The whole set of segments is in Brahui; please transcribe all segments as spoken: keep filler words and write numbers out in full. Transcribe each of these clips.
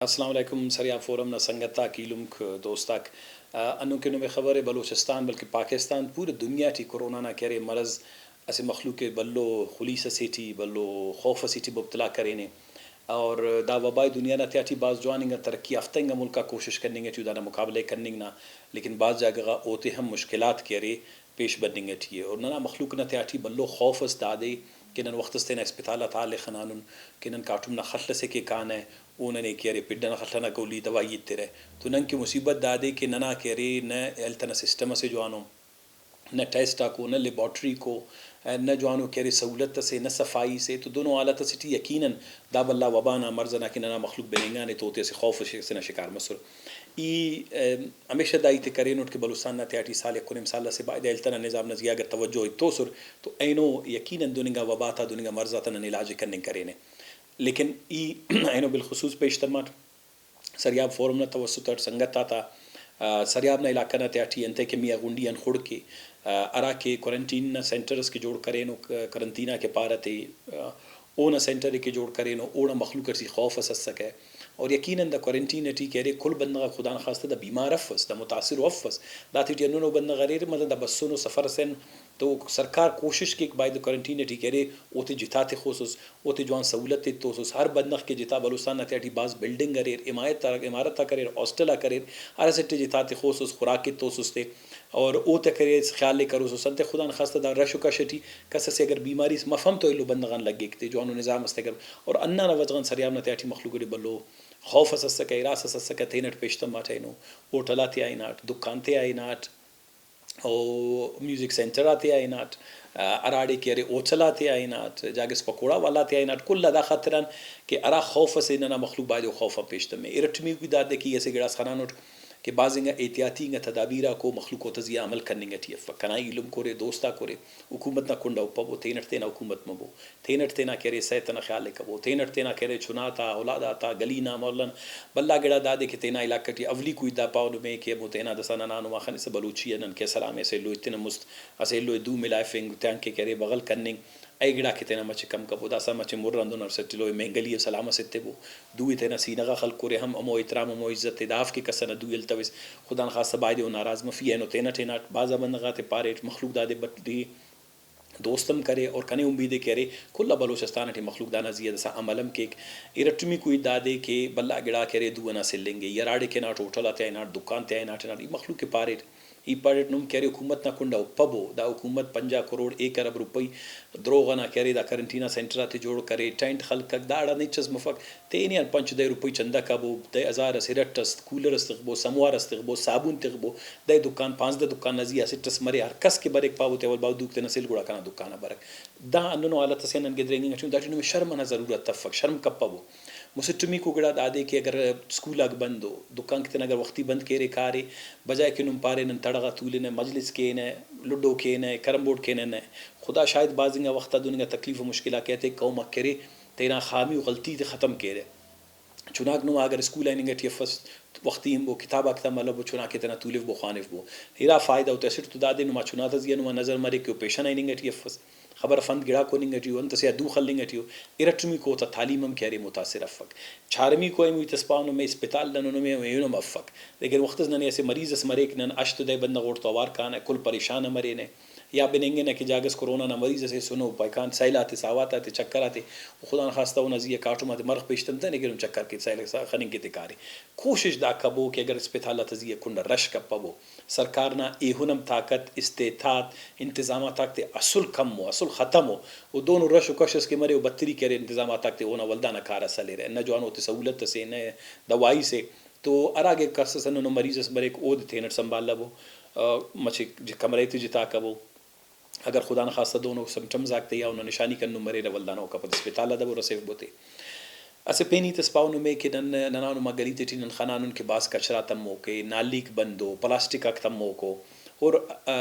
السلام علیکم سریاب فورم نا سنگت آک، ایلمک دوست آک۔ آ، ہندن کہ نمے خبر ءِ، بلوچستان بلکہ پاکستان پورا دنیا ٹی کورونا نا کہ ارے مرض اسہ مخلوق ءِ بھلو خلیس اسے ٹی، بھلو خوف اسے ٹی مبتلا کرینے۔ اور دا وبا ءِ دنیا نا تہٹی بھاز جوان انگا ترقی یافتہ انگا ملک آک کوشش کننگ ٹی او دانا مقابلہ ءِ کننگ نا، لیکن بھاز جاگہ غا اوتے ہم مشکلات کہ ارے پیش بننگ ٹی ءِ۔ اور ننا مخلوق نا تہٹی بھلو خوف اس دادے کہ نن وخت اس تینا اسپتال آتا حال ءِ خنانن کہ نن کاٹم نا خڷ اسے کہ کانہ، او ننے کہ ارے پڈ ئنا خڷ ئنا گولی دوائی ایترہ۔ تو نن کہ مصیبت دادے کہ ننا کہ ارے نہ ہیلتھ ئنا سسٹم اسے جوانو، نہ ٹیسٹ آکو، نہ لیبارٹریکو، نہ جوانو کہ ارے سہولت اسے، نہ صفائی سے، تو دونو حالت اسے ٹی یقیناً دا بھلا وبا نا مرض ئنا کہ ننا مخلوق بننگانے تو اوتے اسہ خوف سے نا شکار مسر۔ ای، ام، ہمیشہ دا ہیت ءِ کرینٹ کہ بلوچستان نا تہٹی سال یک و نیم سال اسے بعد ہیلتھ ئنا نظام نا زیہا اگر توجہ ایتوسر تو اینو یقیناً دن انگا وبا تا، دن انگا مرض آتا نن علاج ءِ کننگ کرینے۔ لیکن ای اینو بالخصوص پیش تماٹ سریاب فورم نا توسط اٹ سنگت آتا، آ، سریاب نا علاقہ نا تہٹی انتئے کہ میاں غنڈی آن خڑک ءِ، آ، ہرا کہ کوارنٹین نا سینٹر اس کہ جوڑ کرینو، ک-، قرنطینہ کہ پارہ تے، آ، اونا سینٹر ءِ کہ جوڑ کرینو، اوڑان مخلوق اٹی خوف اس اسکہ۔ اور یقیناً دا کوارنٹین اٹی کہ ارے کل بندغ آک خدا نخواستہ دا بیمار افس، دا متاثر ءُ افس، داتے ٹی ہندنو بندغ اریر، مطلب دا بسونو سفر اسے آن تو سرکار کوشش کیک بایدے کوارنٹین اٹی کہ ارے اوتے جتا تخوسس، اوتے جوان سہولت ایتوسس۔ ہر بندغ کہ جتا، بلوچستان نا تہٹی بھاز بلڈنگ اریر، عمارت آ، عمارت آک اریر، ہاسٹل آک اریر، ہر اسٹ ءِ جتا تخوسس، خوراک ایتوسس تے۔ اور اوتے کرے خیال ءِ کروسس، انتئے خدا نخواستہ دا رش و کش ٹی کس اسے اگر بیماری اس مف ہم تو ایلو بندغ آن لگیک تے، جوانو نظام اس تے اگر، اور ہندانا وجہ غان سریاب نا تہٹی مخلوق ٹی بھلو خوف اس اسکہ، ہراس اس اسکہ، تینٹ پیشتماٹ اینو، ہوٹل آتیا ہناٹ، دکان تیا ہناٹ، او میوزک سینٹر آتیا ہناٹ، آ، ہراڑے کہ ارے ہوٹل آتیا ہناٹ، جاگہ اس پکوڑا والا آتیا ہناٹ، کل آ دا خاطران کہ ہرا خوف اسے ننا مخلوق بایدے او خوف آن پیش تمے۔ ارٹمیکو دادے کہ ای اسہ گڑاس خنانٹ کہ بھاز انگا احتیاطی انگا تدابیر آکو مخلوق اوتا زیہا عمل کننگ ٹی افک۔ کنا ایلم کورے، دوست آک ارے، حکومت نا کنڈا اپبو، تینٹ تینا حکومت مبو، تینٹ تینا کہ ارے صحت ئنا خیال ءِ کبو، تینٹ تینا کہ ارے چنا تا، اولاد آتا، گلی نا، محلہ نا۔ بھلا گڑا دادے کہ تینا علاقہ ٹی اولیکو ہیت دا پاو نمے کہ ہمو تینا داسہ ننا ہنوان خنسہ بلوچی آ نن کہ سلام اسہ ایلو ایتنہ مست، اسہ ایلو ءِ دو ملائفنگ، تانکہ کہ ارے بغل کننگ، اے گڑا کہ تینا مچہ کم کبو، داسہ مچہ مر ہندن ہر اسٹ ایلو ءِ مینگلی ءِ سلام ئس ایتبو، دو ءِ تینا سینہ غا خلکرے ہم ہمو احترام، ہمو عزت ءِ، دافک کہ کس ئنا دو ءِ التوس، خدا نخواستہ بایدے او ناراض مفی، اینو تینٹ ہناٹ۔ بھاز آ بندغ آتے پاریٹ، مخلوق دادے بٹی دوست ہم کرے اور کنے امیدے کہ ارے کل آ بلوچستان ٹی مخلوق دانا زیہا داسہ عمل ہم کیک۔ ارٹمیکو ہیت دادے کہ بھلا گڑاک ارے دو ئنا سلنگ ءِ، ای ہراڑے کہ ہناٹ ہوٹل آتیا ہناٹ، دکان تیا ہناٹ ہناٹ، ای مخلوق کہ پاریٹ، ای پاریٹ نم کہ ارے حکومت نا کنڈا اپبو، دا حکومت پنجاہ کروڑ ایک ارب روپئی دروغ ئنا کہ ارے دا قرنطینہ سینٹر آتے جوڑ کرے، ٹینٹ خلکک، داڑان ہچ اس مفک، تینے آن پنچ دہ روپئی چندہ کبو، دہ ہزار اس ارٹ اس، کولر اس تخبو، سموار اس تخبو، صابن تخبو، دہ دکان، پانزدہ دکان نا زیہا اسٹ اس مرے، ہر کس کہ بریک پاوہ تے اول باوہ دوک تینا سل گڑا کنا دکان آ برک۔ دا ہندنو حالت اسے آ نن گدرینگنگ ٹی اُن، داٹی نمے شرم ئنا ضرورت افک، شرم کپبو۔ مسٹمیکو گڑا دادے کہ اگر اسکول آک بند ءُ، دکان کہ تینا اگر وختی بند کیرے کارے، بجائے کہ نم پارے نن تڑغ آ تولنہ، مجلس کینہ، لڈو کینہ، کیرم بورڈ کینہ نہ، خدا شاہد بھاز انگا وخت آ دہن انگا تکلیف و مشکل آک ایتے قوم آک کہ ارے تینا خامی و غلطی تے ختم کیرہ۔ چناک نما اگر اسکول آ ہننگ ٹی افس، وختی ہنبو، کتاب آک تا ملبو، چناک ئے تینا تولفبو، خوانفبو۔ ارا فائدہ اوتے اسٹ تو دادے نما چنا تا زیہا نما نظر مریک کہ او پیشن آ ہننگ ٹی افس۔ خبر اف انت گڑاکو ہننگ ٹی او، انت اسے آ دو خلنگ ٹی او، ارٹمیکو اوتا تعلیم ہم کہ ارے متاثر افک۔ چارمیکو اینو ہیت اس پاو نمے اسپتال نن نمے اینو ہم افک۔ لیکن وخت اس ننے اسہ مریض اس مریک، نن ہشت دہ بندغ اوڑتو اوار کانہ، کل پریشان ہم ارینہ۔ یا بننگنہ کہ جاگہ اس کورونا نا مریض اس ایسنو، پائکان سیل آتے، ساوات آتے، چکر آتے، و خدا نخواستہ اونا زی آ کاٹم آتے مرغ پیشتمتنے کہ نم چکر کے سیل خننگ کے تے کارے۔ کوشش دا کبو کہ اگر اسپتال آتا زی آ کنڈ آ رش کپبو، سرکار نا ایہن ہم طاقت، استطاعت، انتظامات آک تے اسل کم ءُ، اسل ختم ءُ۔ او دہنو رش و کش اس کہ مرے، او بھتری کہ ارے انتظامات آک تے اونا ولدانا کار اس ہلیرہ۔ نہ جوانو تے سہولت اسے، نہ دوائی سے۔ تو ہرا کہ کس اس ہندنو مریض اس بریک، اودے تینٹ سنبھالبو، آ، مچہ ج-، کمرہ تے جتا کبو۔ اگر خدا نخواستہ دہنو سمپٹمز آک تے یا اونا نشانیک ہندن مریرہ، ولدانا اوکا پد اسپتال آ دبو رسیفبو تے۔ اسہ پین ہیت اس پاو نمے کہ نن، ننا نما گلی تیٹی نن خنانن کہ بھاز کچرا تموک ءِ، نالیک بندو، پلاسٹک آک تموکو۔ اور، آ،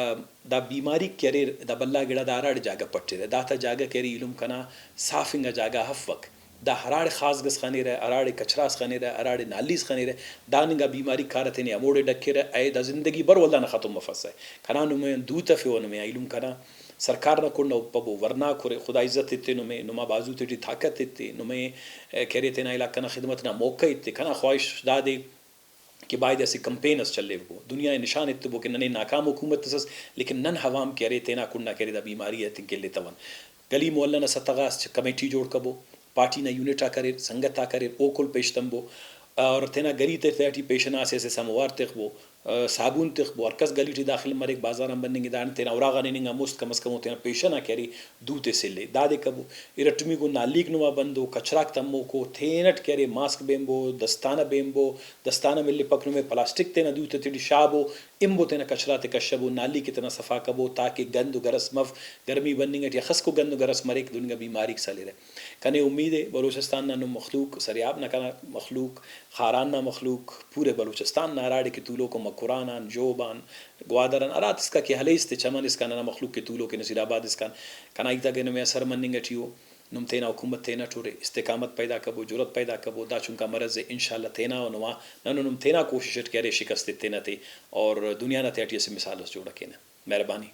دا بیماریک کہ اریر، دا بھلا گڑا دا ہراڑے جاگہ پٹرہ۔ داتا جاگہ کہ ارے ایلم کنا صاف انگا جاگہ افک۔ دا ہراڑے خاص گس خنیرہ، ہراڑے کچراس خنیرہ، ہراڑے نالیس خنیرہ، داننگا بیماری کارہ تینے ہموڑے ڈکرہ، اے دا زندگی بھر ولدانا ختم مفسہ۔ کنا نمے آن دو تفیوہ نمے آ ایلم کنا سرکار نا کنڈ آ ہُپبو، ورناک اُرے، خدا عزت ایتے نمے، نما بازو تیٹی طاقت ایتے، نمے، ءِ، کہ ارے تینا علاقہ نا خدمت نا موقع ایتے۔ کنا خواہش دادے کہ بایدے اسہ کمپین اس چلیفبو، دنیا ءِ نشان ایتبو کہ ننے ناکام حکومت اس ئس، لیکن نن عوام کہ ارے تینا کنڈ آ کہ ارے دا بیماری ءِ ہتنگ کہ الیتون۔ گلی محلہ نا سطح غا اسہ کمیٹی جوڑ کبو، پارٹی نا یونٹ آک اریر، سنگت آک اریر، اوکل پیش تمبو اور تینا گلی تے تہٹی پیشن آ اسہ اسہ سموار تخبو، آ، صابن تخبو، ہر کس گلی ٹی داخل مریک، بازار آن بننگ داڑان تینا اُراغان ہننگ آ مُست، کم از کم او تینا پیشن آ کہ ارے دو تے سلے۔ دادے کبو۔ ارٹمیکو نالیک نما بندو، کچراک تموکو، تینٹ کہ ارے ماسک بینبو، دستانہ بینبو، دستانہ ملپک نمے، پلاسٹک تینا دو تے ٹی شابو، ہنبو تینا کچرا تے کشبو، نالیک ءِ تینا صفا کبو تاکہ گند و گرس مف، گرمی بننگ ٹی اخسکو گند و گرس مریک دہننگا بیماریک سلرہ۔ کنے امید ءِ بلوچستان نا ہندن مخلوق، سریاب نا کنا مخلوق، خاران نا مخلوق، پورے بلوچستان نا ہراڑے کہ تولوکو مکران آن، ژوب آن، گوادر آن، ہراتسکا کہ ہلیس تے چمن اسکان ننا مخلوق کہ تولوکے نصیر آباد اسکان، کنا ہیت اگہ نمے اثر مننگ ٹی ءُ، نم تینا حکومت تینٹ اُرے، استقامت پیدا کبو، جرات پیدا کبو، دا چنکا مرض ءِ انشاءاللہ تینا ءُ نما، ننو نم تینا کوشش اٹ کہ ارے شکست ایتینہ تے اور دنیا نا تہٹی اسہ مثال اس جوڑ کینہ۔ مہربانی۔